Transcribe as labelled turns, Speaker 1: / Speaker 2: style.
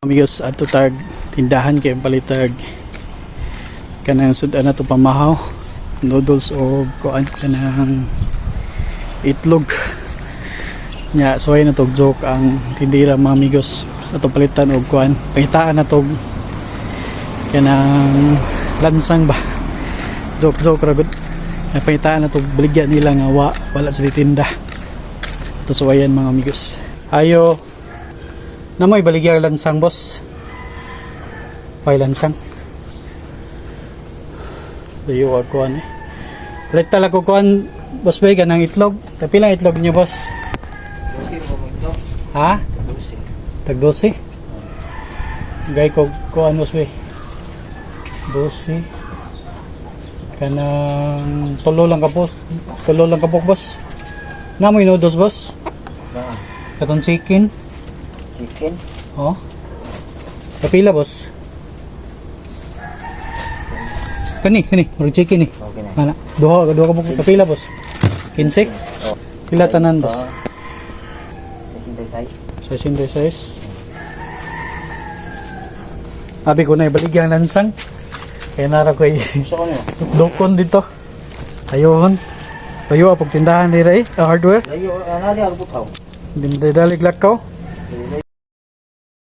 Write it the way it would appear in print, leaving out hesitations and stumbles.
Speaker 1: Amigos, ato tag tindahan kay palitag kanang sudan na to pamahaw, noodles o kuan, kanang itlog nya. So ay na tog joke ang tindira, mga amigos. Ato palitan og kuan, pangitaan na tog kanang lansang ba. Joke joke ra gud. Pangitaan na tog baligya nila nga wala sila tinda. Ato suwayan, mga amigos. Ayo na mo'y baligya lansang, boss. Pay lansang. Layo ag kuan eh. Palit talaga ko kuan, boss bay, kanang itlog. Tapi lang itlog niyo, boss? Ha? Tag 12. Gay ko kuan, boss bay. 12. Kanang tulo lang ka po. Tulo lang ka po, boss. Namoy noodles, boss? Katong chicken.
Speaker 2: Chicken.
Speaker 1: Oh. Kapila, boss? Kani, kani, murag chicken eh.
Speaker 2: Okay na.
Speaker 1: Ana, duha, duha ka mo kapila, boss? 15?
Speaker 2: Oh.
Speaker 1: Pila tanan, boss?
Speaker 2: 66.
Speaker 1: 66. Abi ko na ibaligyan lansang. Kaya nara ko
Speaker 2: Gusto ko niyo.
Speaker 1: dukon dito. Ayun. Ayo pag tindahan nila eh, hardware.
Speaker 2: Layo, ano ni albukaw.
Speaker 1: Hindi mo dalig lakaw.
Speaker 2: Layo.